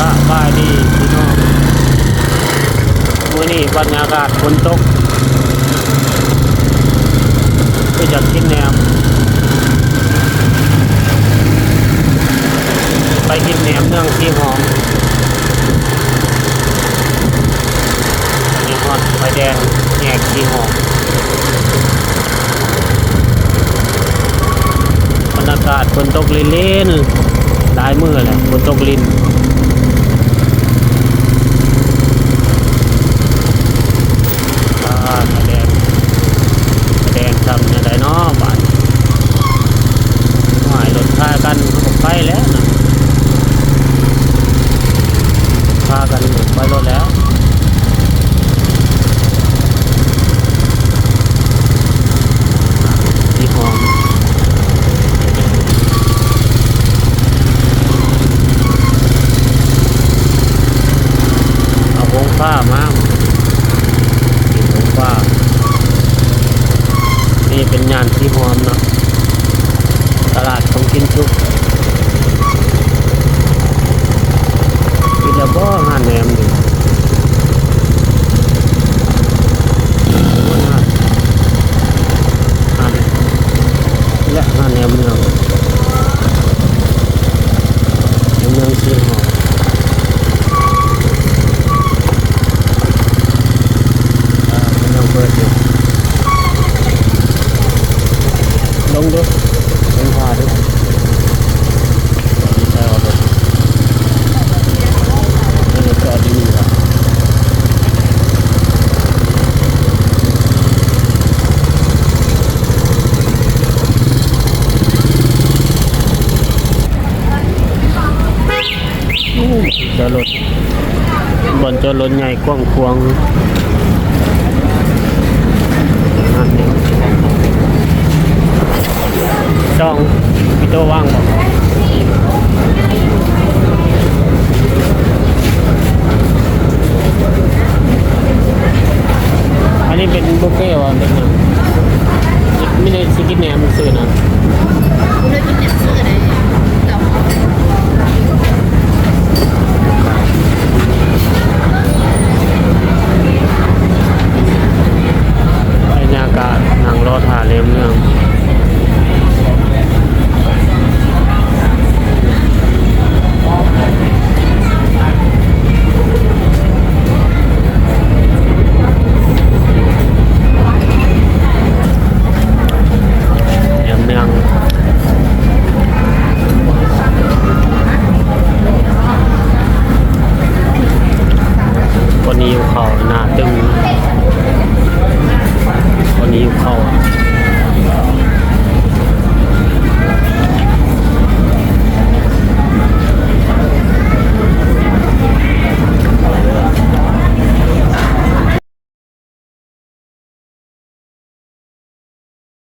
ສະບາຍດີພີ່ນ້ອງ ມື້ນີ້ບັນຍາກາດຝົນຕົກ ຄືຢາກກິນແໜມ ໄປກິນແໜມເມືອງສີຫອມ. ອັນນີ້ຮອດໄຟແດງແຍກສີຫອມ ບັນຍາກາດຝົນຕົກລິນໆ ຫຼາຍມື້ແລ້ວ ຝົນຕົກລິນ. ອາ ໄຟແດງ ໄຟແດງຊ່ຳແນວໃດເນາະບາດນີ້ ໂອ້ຍ ລົດພາກັນ ເຮົາກໍໄປແລ້ວນະ ພາກັນໄປໂລດແລ້ວ. ສີຫອມ ເອົາໂຮງຟ້າມາ ເປັນໂຮງຟ້າ ນີ້ເປັນຍ່ານສີຫອມເນາະ. ຕະຫຼາດຂອງກິນສຸກ ປິດແລ້ວບໍ່? ຮ້ານແໜມນີ້ ຮ້ານ ຮ້ານ ແລະ ຮ້ານແໜມເມືອງ ແໜມເມືອງສີຫອມ. ອ່າ ເພິ່ນຍັງເປີດຢູ່ ລົງດູ ລົງຖ້າດູ ຈອດຢູ່ນີ້ລະ ໂອ້ ຈອດລົດ ບ່ອນຈອດລົດໃຫຍ່ກວ້າງຂວາງ ຈອງ ມີໂຕະວ່າງບໍ່?